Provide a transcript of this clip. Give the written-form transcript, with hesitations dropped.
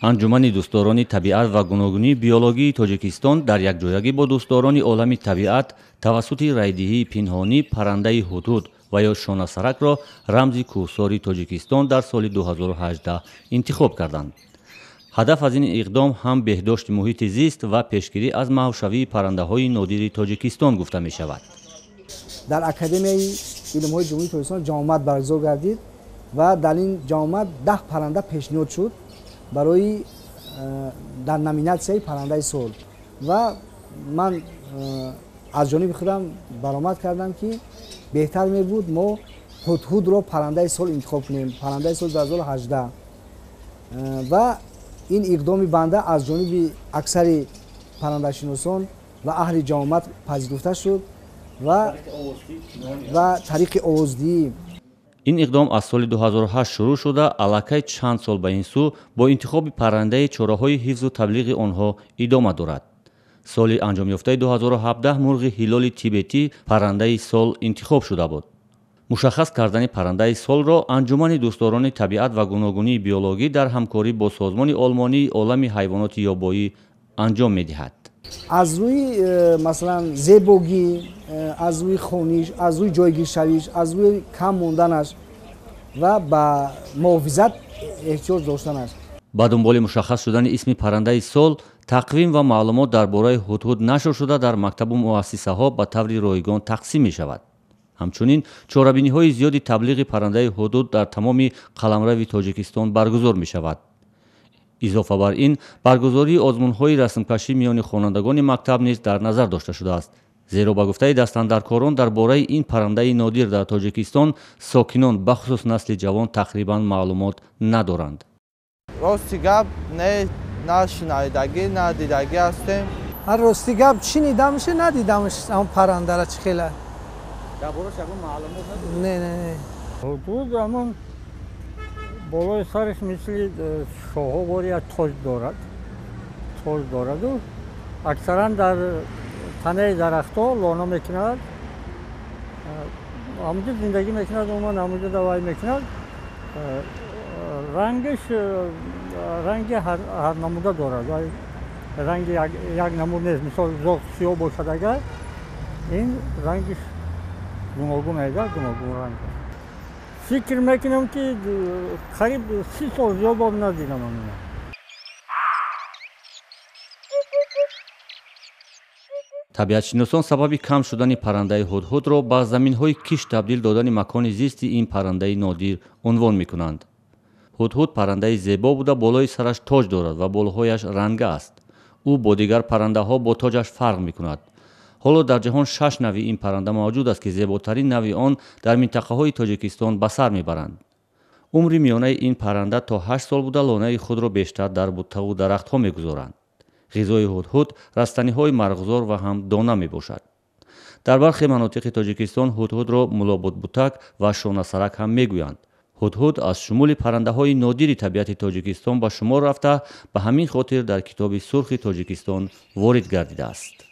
Анҷумани дӯстдорони табиат ва гуногунии биологии Тоҷикистон дар якҷоягӣ бо дӯстдорони олами табиат тавассути райдиҳии пинҳонӣ паррандаи ҳудҳуд ва ё шонасаракро рамзи кӯҳсори Тоҷикистон дар соли 2018 интихоб карданд. Ҳадаф аз ин иқдом ҳам беҳдошти муҳити зист ва пешгирӣ аз маҳвшавии паррандаҳои нодири Тоҷикистон гуфта мешавад. Дар Академияи илмҳои Ҷумҳурии Тоҷикистон ҷамъомад баргузор гардид ва дар ин ҷамъомад 10 парранда пешниҳод шуд барои дар номинатсияи паррандаи сол ва ман аз ҷониби худам баромад кардам, ки беҳтар мебуд мо ҳудҳудро паррандаи сол интихоб кунем, паррандаи соли 2018. Ва ин иқдоми банда аз ҷониби аксари паррандашиносон ва аҳли ҷамъомад пазируфта шуд ва тариқи овоздиҳӣ. Ин иқдом аз соли 2008 шурӯъ шуда, аллакай чанд сол ба ин сӯ бо интихоби паррандаи чораҳои ҳифзу таблиғи онҳо идома дорад. Соли анҷомёфтаи 2017 мурғи ҳилоли тибетӣ паррандаи сол интихоб шуда буд. Мушаххас кардани паррандаи солро Анҷумани дӯстдорони табиат ва гуногунии биологӣ дар ҳамкорӣ бо Созмони олмонии олами ҳайвоноти ёбоӣ анҷом медиҳад. Аз рӯи масалан зебогӣ, аз рӯи хониш, аз рӯи ҷойгиршавиш, аз рӯи кам монданаш ва ба муҳофизат эҳтиёҷ доштанаш. Ба дунболи мушаххас шудани исми паррандаи сол, тақвим ва маълумот дар бораи ҳудҳуд нашр шуда дар мактабу муассисаҳо ба таври ройгон тақсим мешавад. Ҳамчунин чорабиниҳои зиёди таблиғи паррандаи ҳудҳуд дар тамоми қаламрави Тоҷикистон баргузор мешавад. Изофа бар ин, баргузории озмунҳои расмкашӣ миёни хонандагони мактаб низ дар назар дошта шудааст. Зеро ба гуфтаи дастандаркорон дар бораи ин паррандаи нодир дар Тоҷикистон сокинон бахусус насли ҷавон тақрибан маълумот надоранд. Рости гап не, на шунавидагӣ, на дидагӣ ҳастем. Рости гап шинидамш, надидамш ҳам паррандара чӣ хела. Дар борааш ягон маълумот надоред? Не, не, не. Ҳудҳуд ҳамон болои сараш мисли шоҳобор як тоҷ дорад. Тоҷ дораду аксаран дар танаи дарахтҳо лона мекунад, ҳамунҷо зиндагӣ мекунад, умуман ҳамунҷо давай мекунад. Рангаш ранги ҳарнамуда дорад, ранги як намуд нест. Мисол зоғ сиёҳ бошад, агар ин рангиш гуногун айда, гуногун ранг. Фикр мекунам, ки қариб 30 сол зиёд бор надидам амина. Табиатшиносон сабаби кам шудани паррандаи ҳудҳудро ба заминҳои кишт табдил додани макони зисти ин паррандаи нодир унвон мекунанд. Ҳудҳуд паррандаи зебо буда, болои сараш тоҷ дорад ва болҳояш ранга аст. Ӯ бо дигар паррандаҳо бо тоҷаш фарқ мекунад. Ҳоло дар ҷаҳон 6 нави ин парранда мавҷуд аст, ки зеботарин нави он дар минтақаҳои Тоҷикистон ба сар мебаранд. Умри миёнаи ин парранда то 8 сол буда, лонаи худро бештар дар буттаву дарахтҳо мегузоранд. Ғизои ҳудҳуд растаниҳои марғзор ва ҳам дона мебошад. Дар бархе манотиқи Тоҷикистон ҳудҳудро мулобудбутак ва шонасарак ҳам мегӯянд. Ҳудҳуд аз шумули паррандаҳои нодири табиати Тоҷикистон ба шумор рафта, ба ҳамин хотир дар Китоби сурхи Тоҷикистон ворид гардидааст.